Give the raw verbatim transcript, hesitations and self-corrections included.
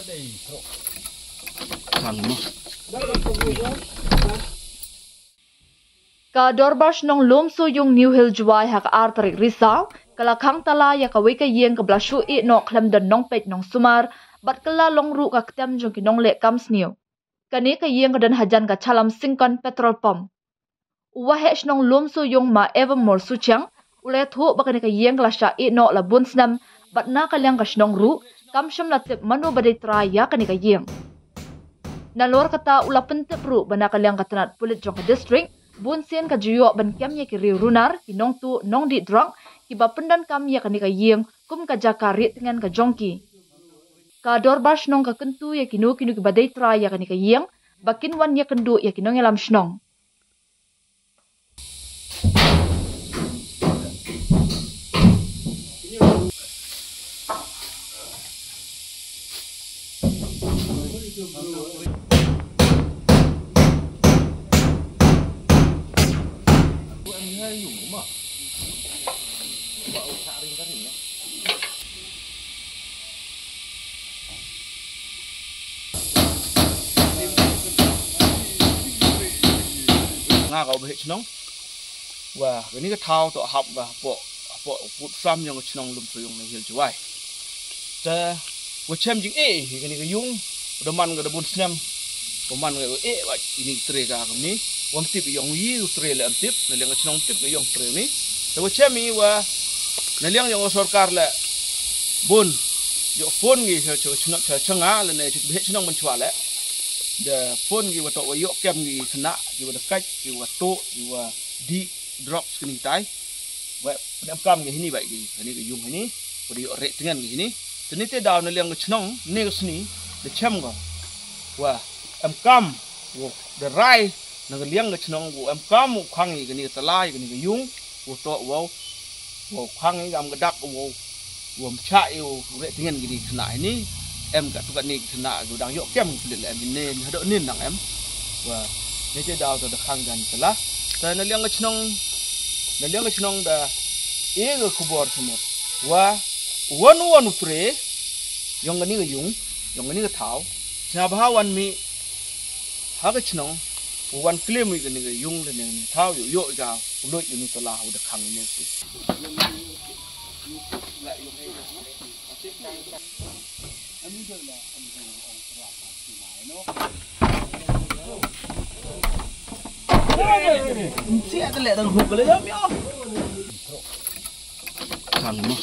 Ka Dorbar Shnong Lumsoyung New Hill Jowai ha ka ar tarik Risaw ka la khang tala ïa kawei ka ïing kaba la shu ïeh noh khlem don nongpeit nongsumar bad ka la long ruh ka ktem jong ki nongleh kam sniew. Kane ka ïing ka don hajan ka Chalam Singkon petrol pump. U Waheh Shnong Lumsoyung Ma Evermore Suchiang u la ïathuh ba kane ka ïing ka la shah ïeh noh la bun snem bad na ka liang ka shnong ruh kam shym la tip mano ba dei trai ïa kane ka ïing. Nalor kata u la pyntip ruh ba na ka liang ka tnat pulit jong ka distrik bun sien ka ju ïoh ban kem ïa ki riew runar, ki nongtuh nongdih drok kiba pyndonkam ïa kane ka ïing kum ka jaka rieh tngen ka jong ki. Ka Dorbar Shnong ka kyntu ïa kino kino kiba dei trai ïa kane ka ïing ba kin wan ïakynduh ïa ki nongïalam shnong. Nga ka u Waheh Shnong. Wa kane ka thaw to hap ka hapoh, hapoh pud sam jong ka shnong Lumsoyung New Hill Jowai. Te wa chem jingeh ïa kane ka ïung, u da man ka da bun snem. Wa man ka u eh wa ine i tre ka kane. Wa ym tip ïong i u tre leh ym tip, na liang ka shnong ym tip ka ïong tre ni. Te wa chem i wa na liang jong ka sorkar leh bun ïoh phone ngi cha cha cha cha nga lane cha Waheh Shnong mynshwa leh. Da phone ngi wa to wa ïoh kem ngi khynnah ki wa da kait ki wa tuh ki wa dih drugs kine kitai. Wa pyndonkam ngi hini wa ki kane ka ïung hini wa da ïoh rieh tngen ngi hini. Te nite daw na liang ka shnong ne ka sni da chem ka wa em kam wa da rai na ka liang ka shnong wa em kam u khang i kane ka tala i kane ka ïung wa to wa wa khang i kam ka dak wa wa mcha i wa rieh tngen kine khynnah hini. Em ka tu kane khynnah ki dang ïoh kem pulit leh em ne haduh nin dang em. Wa ne te daw to da khang dan tala. Te na liang ka shnong na liang ka shnong da e ka khubor sumut wa wan wan u tre ïong kane ka ïung ïong kane ka thaw. Sngap ha wan mih ha ka shnong u wan klim ïa kane ka ïung lane ka thaw ïoh ïoh ïa ka u luid ïa u tala u da khang ïa ne si. Khang mo.